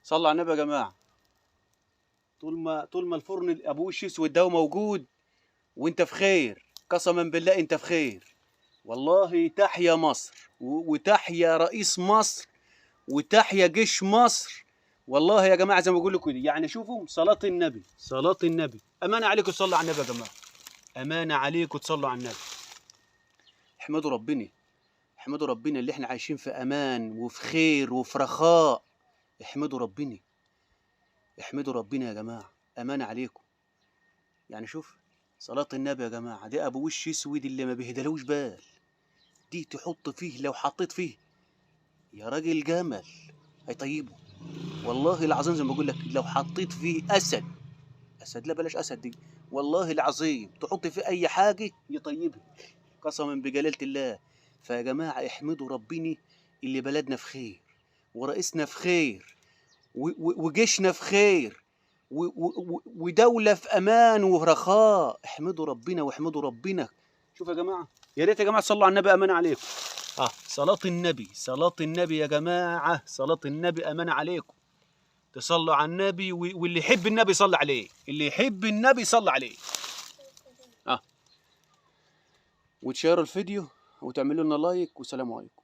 صلوا على النبي يا جماعة. طول ما الفرن ابو وش اسود ده موجود وانت في خير، قسما بالله انت في خير. والله تحيا مصر، وتحيا رئيس مصر، وتحيا جيش مصر. والله يا جماعة زي ما بقول لكم كده، يعني شوفوا صلاة النبي، صلاة النبي، امانه عليكم تصلوا على النبي يا جماعة، امانه عليكم تصلوا على النبي. احمدوا ربنا، احمدوا ربنا اللي احنا عايشين في امان وفي خير وفي رخاء. احمدوا ربنا، احمدوا ربنا يا جماعة، امانه عليكم. يعني شوف صلاة النبي يا جماعة، ده ابو وش اسود اللي ما بيهدلوش بال، دي تحط فيه، لو حطيت فيه يا راجل جمل هيطيبه. والله العظيم زي ما بقول لك، لو حطيت فيه اسد، اسد لا بلاش اسد دي، والله العظيم تحط فيه اي حاجة يطيبها، قسما بجلاله الله. فيا جماعة احمدوا ربنا اللي بلدنا في خير، ورئيسنا في خير، وجيشنا في خير، ودولة في امان ورخاء. احمدوا ربنا واحمدوا ربنا. شوف يا جماعة، يا ريت يا جماعة تصلوا على النبي، امان عليكم. صلاة النبي، صلاة النبي يا جماعة، صلاة النبي أمان عليكم، تصلوا على النبي، واللي يحب النبي يصلي عليه، اللي يحب النبي يصلي عليه. وتشيروا الفيديو وتعملوا لنا لايك، والسلام عليكم.